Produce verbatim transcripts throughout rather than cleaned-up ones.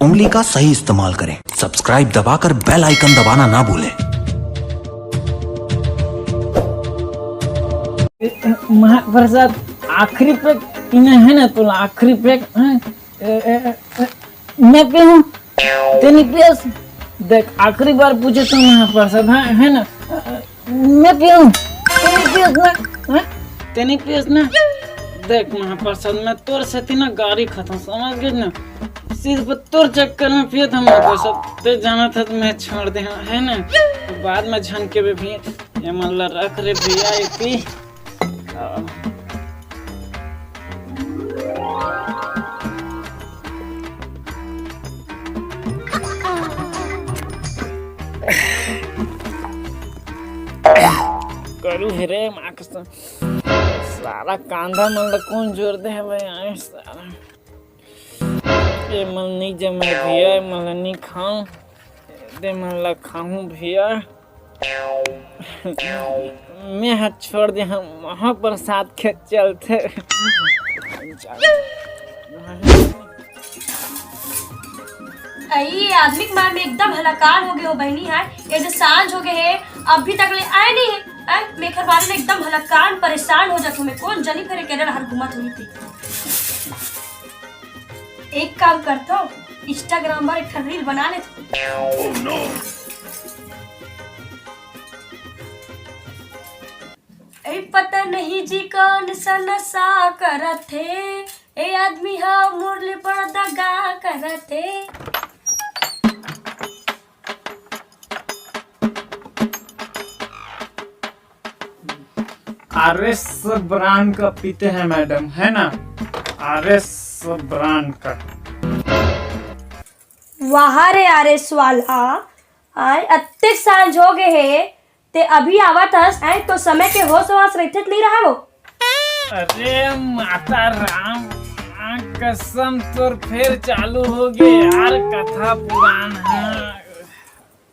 उंगली का सही इस्तेमाल करें। सब्सक्राइब दबाकर बेल आइकन दबाना ना भूलें। महाप्रसाद, आखिरी पैक पीना है ना तोला? आखिरी पैक, हाँ? ए, ए, ए, ए, मैं पीऊँ? तें नइ पियस? देख, आखिरी बार पूछे तो महाप्रसाद, हाँ, है ना? मैं पीऊँ? तें नइ पियस ना? हाँ? तें नइ पियस ना? देख महाप्रसाद, मैं तोर सेती ना गारी खाथों, समझ गेस ना? सिर्फ तोर चक्कर में पियत हँव महाप्रसाद, तें जानत हस मैं छोड़ दे हँव, है ना? बाद में झन कहिबे भैया, ये मन ला रख रे भैया, ये पी। करू हे रे माँ कसम, सारा कांदा मन ला कोन जोर दे हवे? आए सारा, ये मन नइ जमे भैया, ये मन ला नइ खाऊं, दे मन ला खाऊं भैया। मैं हाथ छोड़ दे हँव, महाप्रसाद के चलते। अई, आदमी के मार में एकदम हलाकान हो गे हों बहिनी, हाय। ये जो सांझ हो गे हे, अभी तक ले आए नइ हे। आय, मैं घर बारे में एकदम हलाकान, परेशान हो जाथों मैं। कोन जनी फेर केरल हर घूमत होही ते। एक काम करथों, Instagram पर एक ठन reel बना लेथों। ए, पता नहीं जी कौन सा नशा करत हे, ए आदमी हा मुरली पर दगा करत हे। आर एस ब्रांड का पीते हैं मैडम, है ना? आर एस ब्रांड का। वाह रे आर एस वाला, आय अतेक सांझ हो गे हे, ते अभी आवत हस, आय तो समय के होश वास रहिथे त नइ रहय वो। अरे माता राम, माँ कसम तोर फेर चालू हो गे यार कथा पुराण ह।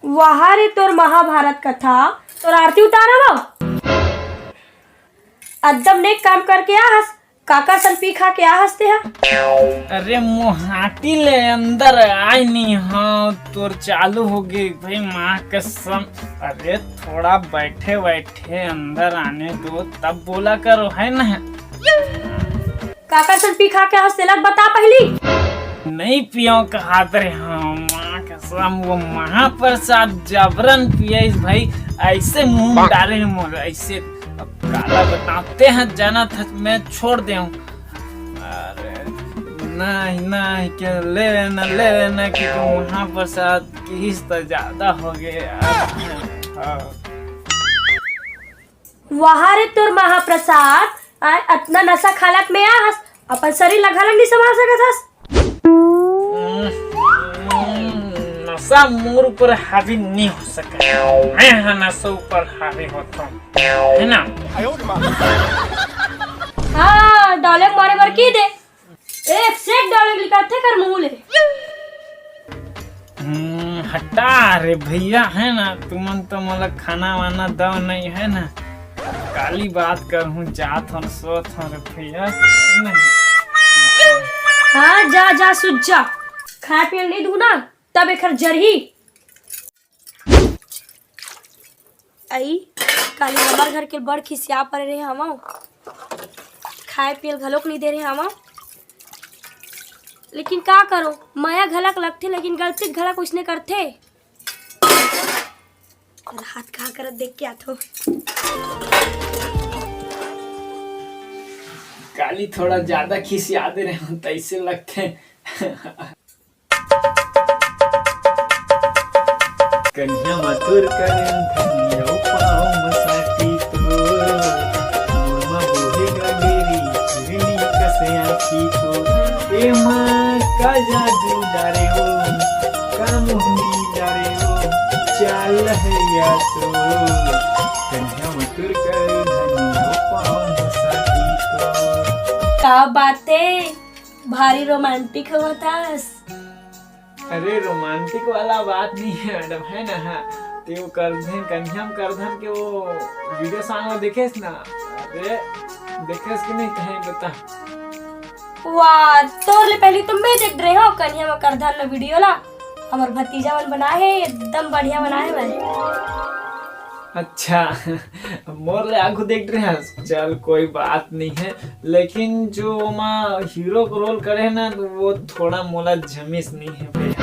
वाह रे तोर महाभारत कथा, तोर आरती उतारव। अद्दम नेक काम करके आ हस, काकर सन पी खा के आ हस ते हा? अरे मोहाटी ले अंदर आय नइ हँव, तोर चालू हो गे भाई माँ कसम। अरे थोड़ा बैठे बैठे अंदर आने दो तब बोला करो, है ना? काकर सन पी खा के हस तेला बता पहिली। नइ पियव कहात रे हँव, माँ कसम, वो महाप्रसाद जबरन पियइस भाई, अइसे मुँह में डारे हे मोर, अइसे। अब काला बतावं, तें ह जानत हस, मैं छोड़ दे हँव। अरे, नहीं, नहीं, के ले लेना, ले लेना, कि तू महाप्रसाद किहिस त ज्यादा हो गे यार। हाँ। वाह रे तोर महाप्रसाद, आय अतना नशा खालत में आ हस, अपन शरीर ला घला नइ संभाल सकत हस। नशा मोर ऊपर हावी नइ हो सकय, मैं ह नशा ऊपर हावी होथों, है ना? हाँ, dialogue मारे बर कहि दे, एक से एक dialogue निकलथे कर मुँह ले। हम्म, हटा रे भैया, है ना, तुमन तो मोला खाना वाना दव नहीं, है ना, काली बात करहूँ, जात हन, सोत हन रे भैया, नहीं। हाँ, जा, जा, सुत जा, खाए पिए नहीं दूँ ना, तब एखर जरही। अई, काली हमर घर के बड़ खिसिया परे रहे हवं, खाए पिए ल घलोक नइ दे रहे हवं, लेकिन का करो, मया घलक लगथे, लेकिन गलती घलक उसने करथे। रात का करत देख के आथो। काली थोड़ा ज्यादा खिसिया दे रहे हवं, तइसे लगथे। कनिहा म तोर करन धनिया पाँव म साटी तोर, मोर म बोहे गगरी हिरनी कस आँखी तोर। ए माँ का जादू डारे ओ, का मोहनी डारे ओ, चाल है या तोर। कनिहा म तोर करन धनिया पाँव म साटी तोर। का बात हे? भारी रोमांटिक होवत हस। अरे, रोमांटिक वाला बात नहीं है मैडम, है ना? हाँ, ते वो करधन, कन्हैया म करधन के वो वीडियो सॉन्ग में देखेस ना? अरे, देखेस कि नहीं, कहीं बता। वाह, तोर ले पहली तो मैं देख रहे हो कन्हैया मकरधन में वीडियो ला। हमर भतीजा मन बनाए हे, एकदम बढ़िया बनाए हे भाई। अच्छा, मोर ले आगू देख रहे हैं, चल कोई बात नहीं है, लेकिन जो ओमा हीरो को रोल करे है ना, तो वो थोड़ा मोला जमिस नहीं है बे।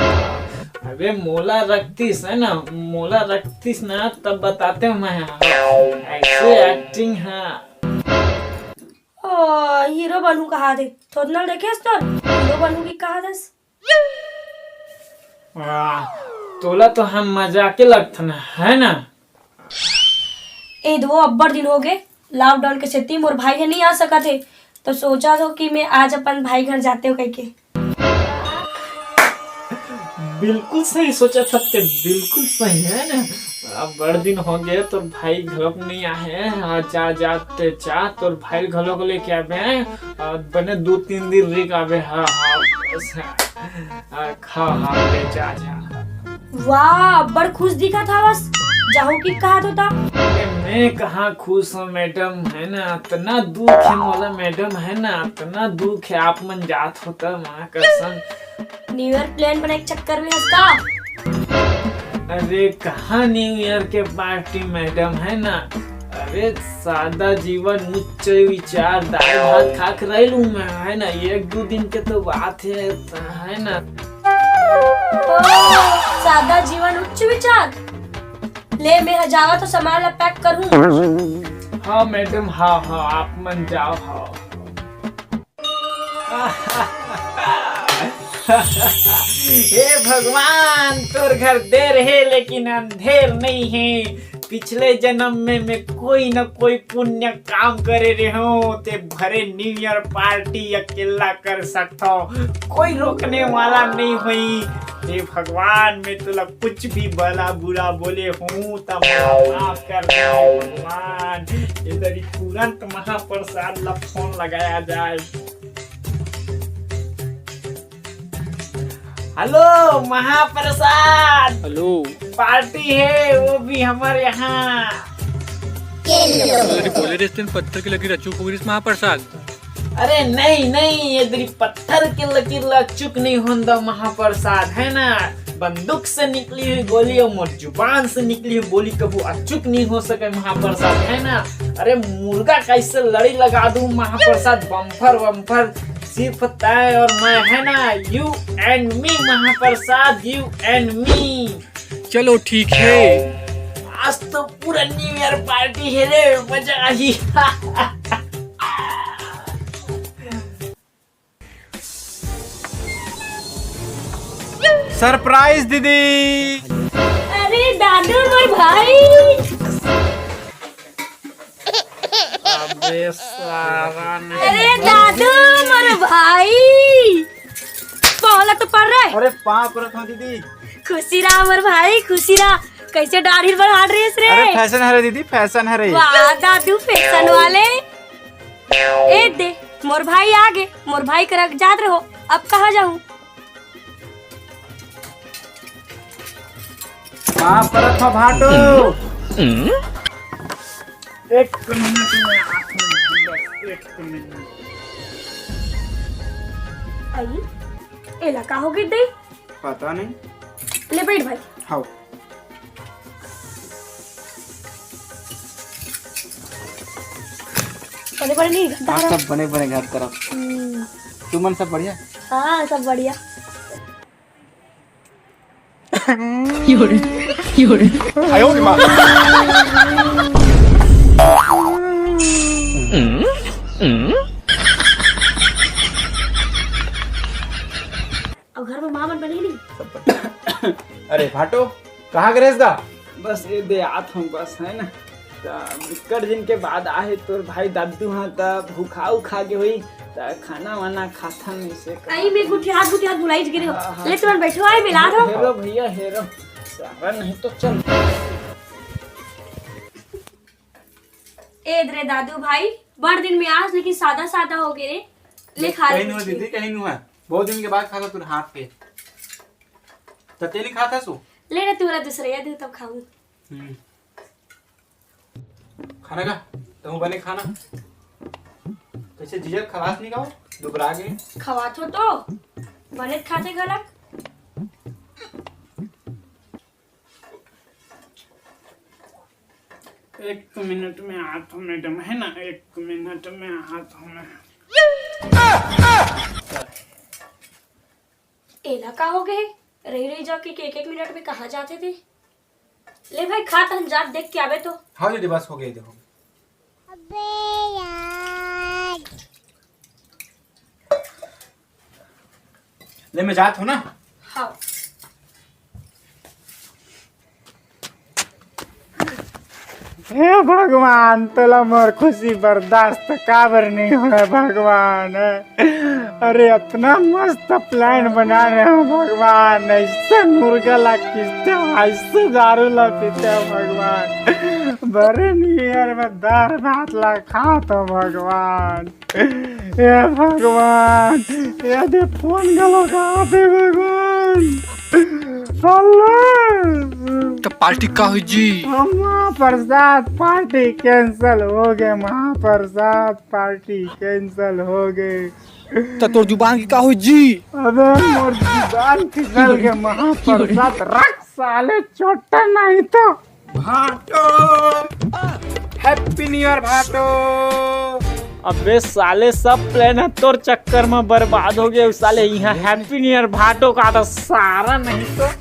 अबे मोला रखतीस है ना, मोला रखतीस ना, तब बताते मैं, ऐसे एक्टिंग है। ओ, हीरो बनहूं कहा दे, थोदना देखेस तोर हीरो बनहूं की कहा दस। वाह, तोला तो हम मजाके लगथन, है ना? ए दो अब्बड़ दिन हो गए, लॉकडाउन के सेती मोर भाई ह नहीं आ सकत हे, तो सोचा थो कि मैं आज अपन भाई घर जाते हो कह के। बिल्कुल सही सोचा था ते, बिल्कुल सही है ना। अब बड़ दिन हो गए, तोर भाई घलोक नहीं आए हैं। हाँ, जा, जा, ते जा, तोर भाई घलोक लेके आबे हैं। और बने दो तीन दिन रिक आबे। हाँ, हाँ, बस, हाँ। आ, खा, हाँ, ले जा, जा। वाह, बड़ खुश दिखा था बस। जाहू की कहा तो था। अरे, मैं कहाँ खुश हूँ मैडम, है ना, इतना दुख है मोला मैडम, है ना, इतना दुख है। आप मन जात होता माँ कसम। न्यू ईयर प्लान बनाए के चक्कर में हंस का? अरे, कहाँ न्यू ईयर के पार्टी मैडम, है ना? अरे, सादा जीवन उच्च विचार, दाल भात खा के रह लूं मैं, है ना? एक दो दिन के तो बात है, है ना? ओ, सादा जीवन उच्च विचार। ले, मैं ह जावा तो सामान ला पैक करूं। हाँ मैडम, हाँ, हाँ, आप मन जाओ, हाँ। हे भगवान, तोर घर देर हे लेकिन अंधेर नहीं है। पिछले जन्म में मैं कोई न कोई पुण्य काम करे रहे हो, ते भरे न्यू ईयर पार्टी अकेला कर सकता हो, कोई रोकने वाला नहीं हुई। हे भगवान, मैं तुला कुछ भी भला बुरा बोले हूँ, तब माफ कर दे भगवान। इधर ही तुरंत महाप्रसाद ला फोन लगाया जाए। हेलो महाप्रसाद। हेलो। पार्टी है, वो भी हमारे यहाँ। अरे बोले रे, इस दिन पत्थर की लकीर अचूक हो गई महाप्रसाद। अरे नहीं नहीं, ये दरी पत्थर के लकीर ला अचूक नहीं होंदा महाप्रसाद, है ना? बंदूक से निकली हुई गोली और मोर जुबान से निकली हुई बोली कबू अचूक नहीं हो सके महाप्रसाद, है ना? अरे मुर्गा कैसे लड़ी लगा दूं महाप्रसाद, बम्फर बम्फर सिर्फ तय और मैं, है ना? You and me महाप्रसाद, you and me। चलो ठीक है। आज तो पूरा न्यू ईयर पार्टी है रे, मजा आई। सरप्राइज दीदी। अरे दादू मोर भाई। अबे सारा ने। अरे दादू मोर भाई। पाँव ला तो पड़ रहा है। अरे पाँव पड़त हूँ दीदी। खुशी रहा मोर भाई, खुशी रहा। कैसे दाढ़ी बढ़ा रहे रे? अरे फैशन हरे दीदी, फैशन हरे। वाह दादू फैशन वाले। ए दे, मोर भाई आगे, मोर भाई करा जात रहो, अब कहाँ जाऊँ? पाँव परत हँव भाटो। एक मिनट में आत हँव, बस एक मिनट। आई, एला का हो गई दे? पता नहीं। ले बैठ भाई। हाव। बने बने नहीं, हाँ, सब बने बने घर तरफ। हम्म। तुमन सब बढ़िया? हाँ, सब बढ़िया। अब घर में माँ मन बने नहीं। अरे भाटो, कहाँ गे रेहेस गा? बस ये दे आत हँव बस, है ना। त बिक्कट दिन के बाद आहे तोर भाई दादू ह, त भूखा उखा गे होही, त खाना वाना खाथन इसे कहा। आई में गुठियात गुठियात बुलाई गे रहो। हाँ, हाँ। ले तुमन बैठो, आई मिला दो। हेरो भैया, हेरो। सारा नहीं तो चल। ए दे रे दादू भाई, बड़ दिन में आज लेकिन सादा सादा हो गे रे। ले खा ले कहीं नुआ कुछ। दीदी, कहीं नुआ। बहुत दिन के बाद खाथँव तोर हाथ के। त तेली खाथस? ले रे, तोला दूसरे या दे तब खाऊं। हम्म। खाना का? तहूँ बने खाना। कैसे जीजा खलास नहीं खाओ? दुबरा गे। खवाथो तो, बने खाथे घलक। एक मिनट में आत हूँ मैडम, है ना, एक मिनट में आत हूँ मैं। एला का हो गए? रही रही जाके के एक एक मिनट में कहाँ जाथे थे? ले भाई, खा तहन जात देख के आवे तो। हाँ दीदी, बस हो गई, देखो। अबे यार। ले, मैं जात हूँ ना। हाँ। हे भगवान, तोला मोर खुशी बर्दाश्त काबर नहीं होय भगवान? अरे, अतना मस्त plan बना रहे हो भगवान, ऐसे मुर्गा ला खींचते हो, ऐसे दारू ला पीते हो भगवान, बड़े नियर में दार भात ला खात हो भगवान। हे भगवान, ये दे फोन गलो कहाँ पे भगवान? हेलो। तो पार्टी का हुई जी? हम महाप्रसाद पार्टी cancel हो गए, महाप्रसाद पार्टी cancel हो गए। तो तोर जुबान की का हुई जी? अबे मोर जुबान फिसल के महाप्रसाद रख साले, चोट नहीं तो। भाटो, Happy New Year भाटो। अबे साले, सब plan है तोर चक्कर में बर्बाद हो गया साले। यहाँ Happy New Year भाटो का तो सारा नहीं तो।